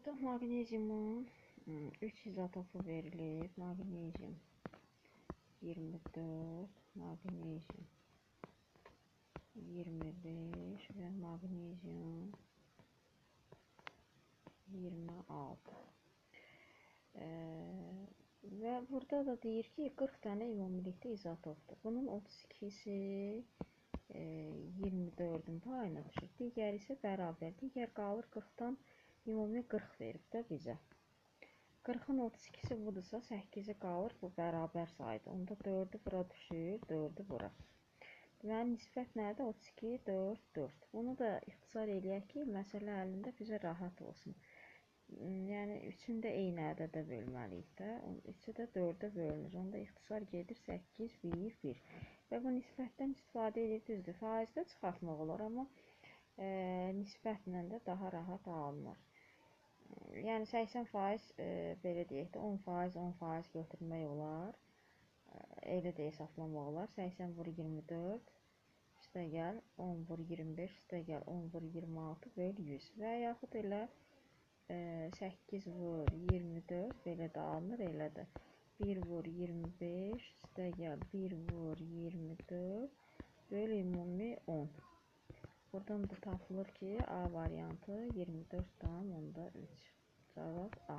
Burada maqneziumun 3 izotopu verilib. Maqnezium 24, maqnezium 25 və maqnezium 26. Və burada da deyir ki, 40 dənə ümumilikdə izotopdur. Bunun 32-si 24-ün payına düşür. Digəri isə bərabər. Digər qalır 40-dan ümumi 40 verib də bizə. 40-ın 32-si budursa, 8-i qalır, bu bərabər saydır. Onda 4-ü bura düşür, 4-ü bura. Deməli, nisbət nədir? 32, 4, 4. Bunu da ixtisar eləyək ki, məsələ əlində bizə rahat olsun. Yəni, 3-ünü də eyni ədədə bölməliyik də. 3-ü də 4-ə bölünür. Onda ixtisar gedir 8, 1, 1. Və bu nisbətdən istifadə edib düzdür. Faizdə çıxartmaq olar, amma nisbətlə də daha rahat alınır. Yəni 80% belə deyək də 10%, 10% götürmək olar. Elə də hesablamaq olar. 80 vur 24 üstəgəl 10 vur 25 üstəgəl 10 vur 26 böl 100 və yaxud elə 8 vur 24 belə də alınır, elə də 1 vur 25 üstəgəl 1 vur 24 böl ümumi 10. Buradan da tapılır ki, A variantı 24,3. Cavab A.